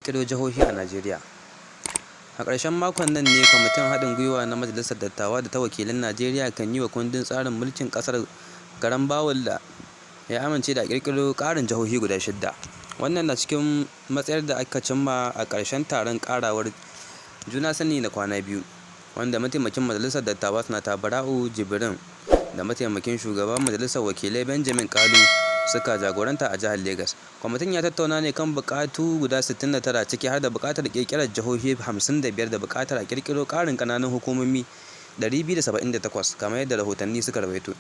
Ƙirƙiro jihohi a Najeriya. A ƙarshen makon nan ne Kwamitin Haɗin Gwiwa na Majalisar Dattawa da ta Wakilan Najeriya kan yi wa kundin tsarin mulkin ƙasar garambawul ya amince da a ƙirƙiro ƙarin jihohi guda shidda. Wannan na cikin matsayar da aka cimma a ƙarshen taron ƙarawar juna sani na kwana biyu, wanda Mataimakin Majalisar Dattawa Sanata Barau Jibrin da Mataimakin Shugaban Majalisar Wakilai Benjamin Kalu suka jagoranta a jihar Legas. Kwamitin ya tattauna ne kan buƙatu guda 69, ciki har da buƙatar ƙirƙirar jihohi 55 da buƙatar a ƙirƙiro ƙarin ƙananan hukumomi 278, kamar yadda rahotanni suka rawaito.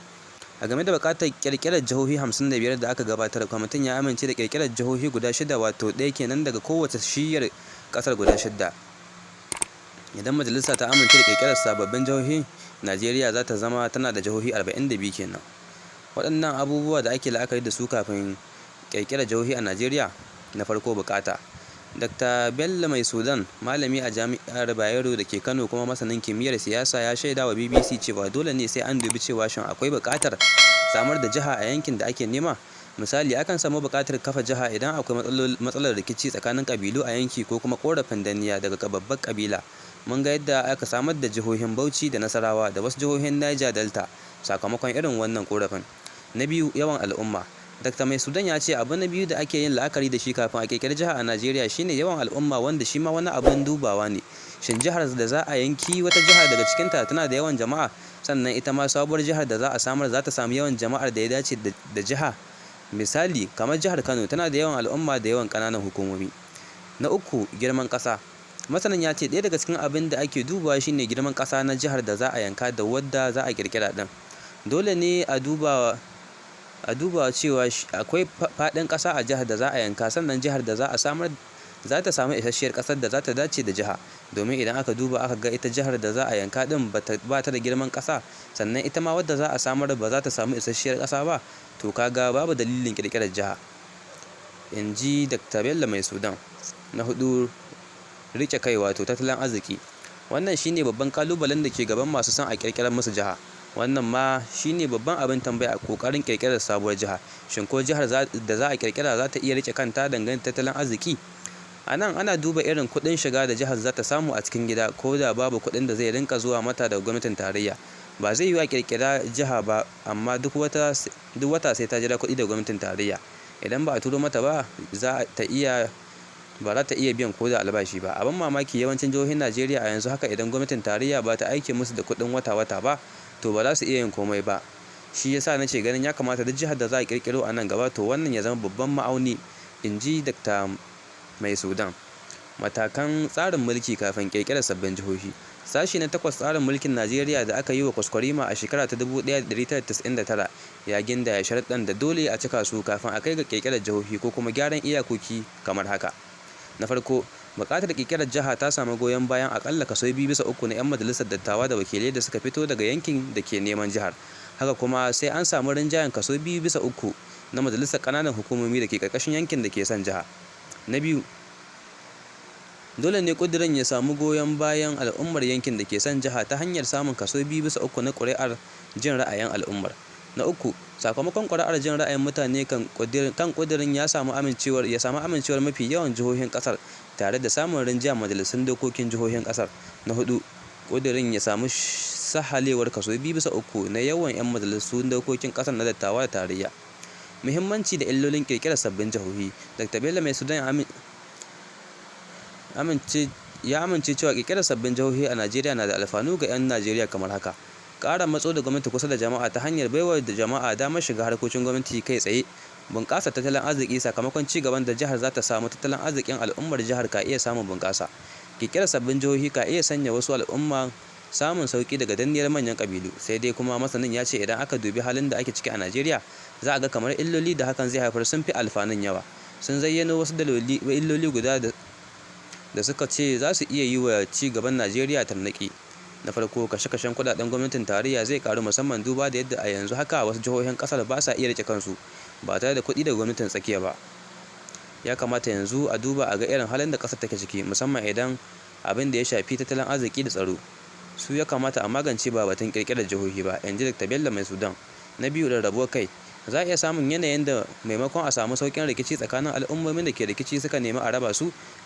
A game da buƙatar ƙirƙirar jihohi 55 da aka gabatar, kwamitin ya amince da ƙirƙirar jihohi guda shida, wato ɗaya kenan daga kowace shiyyar ƙasar guda shidda. Idan majalisa ta amince da ƙirƙirar sababbin jihohi, Najeriya za ta zama tana da jihohi 42 kenan. Waɗannan abubuwa da ake la'akari da su kafin ƙirƙirar jihohi a Najeriya: Na farko, buƙata. Dr. Bello Mai Sudan, malami a Jami'ar Bayero da ke Kano kuma masanin kimiyyar siyasa, ya shaida wa BBC cewa dole ne sai an dubi cewa shin akwai buƙatar samar da jiha a yankin da ake nema. Misali, akan samu buƙatar kafa jiha idan akwai matsalar rikici tsakanin ƙabilu a yanki ko kuma ƙorafin danniya daga babbar ƙabila. Mun ga yadda aka samar da jihohin Bauchi da Nasarawa da wasu jihohin Niger Delta sakamakon irin wannan ƙorafin. Na biyu, yawan al'umma. Dr. Mai Sudan ya ce abu na biyu da ake yin la'akari da shi kafin a ƙirƙiri jiha a Najeriya shine yawan al'umma, wanda shi ma wani abin dubawa ne. Shin jihar da za a yanki wata jiha daga cikinta tana da yawan jama'a? Sannan ita ma sabuwar jihar da za a samar za ta samu yawan jama'ar da ya dace da jiha? Misali, kamar jihar Kano tana da yawan al'umma da yawan ƙananan hukumomi. Na uku, girman ƙasa. Masanin ya ce ɗaya daga cikin abin da ake dubawa shine girman ƙasa na jihar da za a yanka da wadda za a ƙirƙira ɗin. Dole ne a duba cewa akwai faɗin ƙasa a jihar da za a yanka, sannan jihar da za a samar za ta samu isasshiyar ƙasar da za ta dace da jiha, domin idan aka duba aka ga ita jihar da za a yanka ɗin ba ta da girman ƙasa, sannan ita ma wadda za a samar ba za ta samu isasshiyar ƙasa ba, to ka ga babu dalilin ƙirƙirar jiha, in ji Dr. Bello Mai Sudan. Na huɗu, riƙe kai, wato tattalin arziki. Wannan shine babban ƙalubalen da ke gaban masu son a ƙirƙirar musu jiha. Wannan ma shine babban abin tambaya a ƙoƙarin ƙirƙirar sabuwar jiha. Shin ko jihar da za a ƙirƙira za ta iya riƙe kanta dangane da tattalin arziki? A nan ana duba irin kuɗin shiga da jihar za ta samu a cikin gida ko da babu kuɗin da zai rinƙa zuwa mata daga gwamnatin tarayya. Ba zai yiwu a ƙirƙira jiha ba amma duk wata sai ta jira kuɗi daga gwamnatin tarayya. Idan ba a turo mata ba, ba za ta iya biyan ko da albashi ba. Abin mamaki, yawancin jihohin Najeriya a yanzu haka idan gwamnatin tarayya ba ta aike musu da kuɗin wata-wata ba, to ba za su iya yin komai ba. Shi ya sa nake ganin ya kamata duk jihar da za a ƙirƙiro a nan gaba, to wannan ya zama babban ma'auni, in ji Dr. Mai Sudan. Matakan tsarin mulki kafin ƙirƙirar sabbin jihohi. Sashi na 8 tsarin mulkin Najeriya da aka yi wa kwaskwarima a shekara ta 1999 ya gindaya sharuɗan da dole a cika su kafin a kai ga ƙirƙirar jihohi ko kuma gyaran iyakoki kamar haka. Na farko, buƙatar ƙirƙirar jiha ta samu goyon bayan aƙalla kaso biyu bisa uku na 'yan majalisar dattawa da wakilai da suka fito daga yankin da ke neman jihar. Haka kuma sai an samu rinjayen kaso biyu bisa uku na majalisar ƙananan hukumomi da ke ƙarƙashin yankin da ke son jiha. Na biyu, dole ne ƙudurin ya samu goyon bayan al'ummar yankin da ke son jiha ta hanyar samun kaso biyu bisa uku na ƙuri'ar jin ra'ayin al'ummar. Na uku, sakamakon ƙuri'ar jin ra'ayin mutane kan ƙudurin ya samu amincewar mafi yawan jihohin ƙasar tare da samun rinjayen majalisun dokokin jihohin ƙasar. Na huɗu, ƙudurin ya samu sahalewar kaso biyu bisa uku na yawan 'yan majalisun dokokin ƙasar na dattawa da tarayya. Muhimmanci da illolin ƙirƙirar sabbin jihohi. Dr. Bello Mai Sudan ya amince cewa ƙirƙirar sabbin jihohi a Najeriya na da alfanu ga 'yan Najeriya kamar haka: Ƙara matso da gwamnati kusa da jama'a ta hanyar baiwa jama'a damar shiga harkokin gwamnati kai tsaye. Bunƙasar tattalin arziki: sakamakon ci gaban da jihar za ta samu, tattalin arzikin al'ummar jihar ka iya samun bunƙasa. Ƙirƙirar sabbin jihohi ka iya sanya wasu al'umma samun sauƙi daga danniyar manyan ƙabilu. Sai dai kuma masanin ya ce idan aka dubi halin da ake ciki a Najeriya, za a ga kamar illoli da hakan zai haifar sun fi alfanun yawa. Sun zayyano wasu illoli guda da suka ce za su iya yi wa ci gaban Najeriya tarnaƙi. Na farko, kashe-kashen kuɗaɗen gwamnatin tarayya zai ƙaru, musamman duba da yadda a yanzu haka wasu jihohin ƙasar ba sa iya riƙe kansu ba tare da kuɗi daga gwamnatin tsakiya ba. Ya kamata yanzu a duba a ga irin halin da ƙasar take ciki, musamman idan abin da ya shafi tattalin arziki da tsaro. Su ya kamata a magance, ba batun ƙirƙirar jihohi ba, in ji Dr. Bello Mai Sudan. Na biyu, rarrabuwar kai. Za a iya samun yanayin da maimakon a samu sauƙin rikici tsakanin al'ummomin da ke rikici suka nemi a raba su